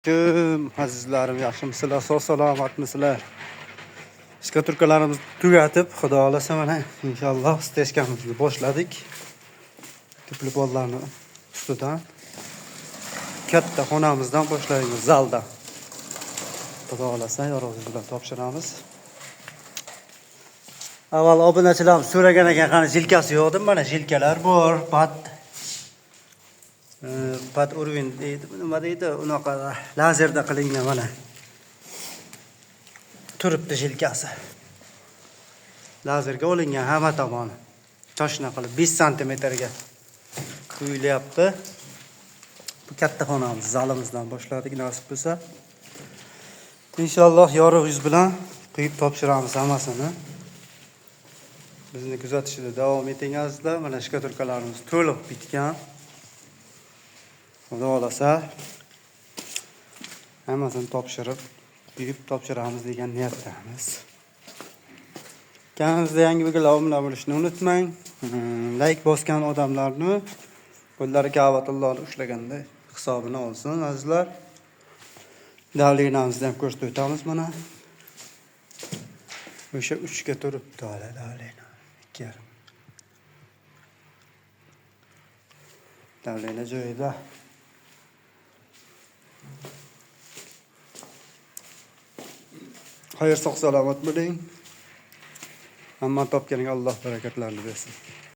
Alaykum azizlarim, yaxshimisizlar, sog' salomatmisizlar? Shkaturkalarimizni tugatib, xudo xolasa mana inshaalloh steshkamizni boshladik. Tupli pollarni ustidan katta xonamizdan boshlaymiz, zalda. Xudo xolasa yorug'lik bilan topshiramiz. Avval obunachilarimiz so'ragan ekan, qani jilkasi yo'q deb, mana jilkalar bor, pad urvin deydi, nima deydi, unaqa lazerda qilingan mana. Turibdi jilkasi. Lazerga olingan hamma tomoni. Toshna qilib 5 santimetrga quyilyapti. Bu katta xonamiz, zalimizdan boshladik, nasib bo'lsa. Inshaalloh yorug' yuz bilan quyib topshiramiz hammasini. Bizni kuzatishda davom eting azizlar. Mana shkaturkalarimiz to'liq bitgan. Xudo xolasa hammasini topshirib, quyib topshiramiz degan niyatdamiz. Kanalimizda yangi bo'lganlar obuna bo'lishni unutmang. Like bosgan odamlarni qo'llari Ka'batullohni ushlaganda hisobini olsin azizlar. Davlinamizni ham ko'rsatib o'tamiz mana. O'sha 3 ga turibdi hali davlina. 2,5. Davlina joyida. Xayr, sog' salomat bo'ling. Hamma topganiga Alloh barakatlarini bersin.